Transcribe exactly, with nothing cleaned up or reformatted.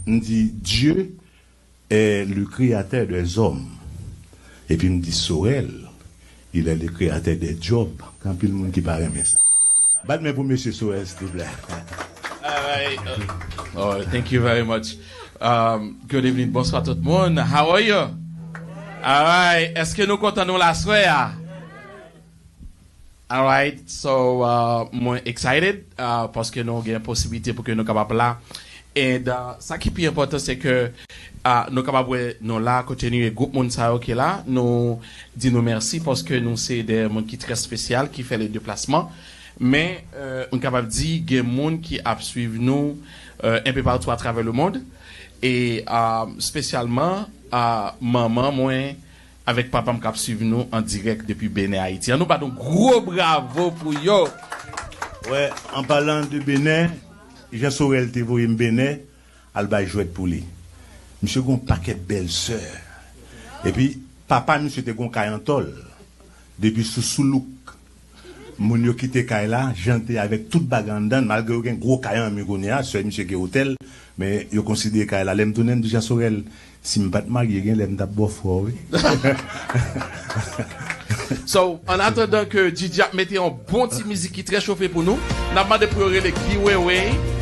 M di, Dieu est le créateur des hommes. Epi m di, Sorel, il est le créateur des jobs. Gen anpil moun ki pa renmen sa. Bat men pou mesye Sorel, silvouplè. Alright. Oh, thank you very much. Um, good evening. Bonswa tout moun. How are you? Alright. Èske nou kontan nou la swè a? Alright. So, uh, mwen excited uh, paske nou gen posibilite pou ke nou kapab la. And uh, sa ki pi enpòtan se ke uh, nou kapab wè nou la kote nou ye, gwoup moun sa yo ki la. Nou di nou mèsi paske nou se de moun ki trè espesyal ki fè le deplasman. Men uh, m kapab di gen moun ki ap swiv nou uh, enpe patou atravè le mond. E uh, espesyalman uh, manman mwen avèk papa m k ap swiv nou an dirèk depi Benin, Ayiti. An nou bat yon gwo bravo pou yo. Wè, an palan de Benin, Jean Sorel te voye m Benin, al bay jwèt pou li. Misye gen yon pakèt bèl sè. Epi, papa misye te gen yon kay an tòl. Depi sou Soulouk. Moun yo kite kay la, jan l te avèk tout bagay anndan l, malgre yo gen gwo kay an mi kounye a, sè misye gen otèl, men yo konsidere kay la. Lè m tounen, m di Jean Sorel, si m pa t marye, gen lè m t ap bò fò, wi. So, an atandan ke Djidji ap mete yon bon ti mizik ki trè chofe pou nou, n ap mande pou yo rele Guy Wewe.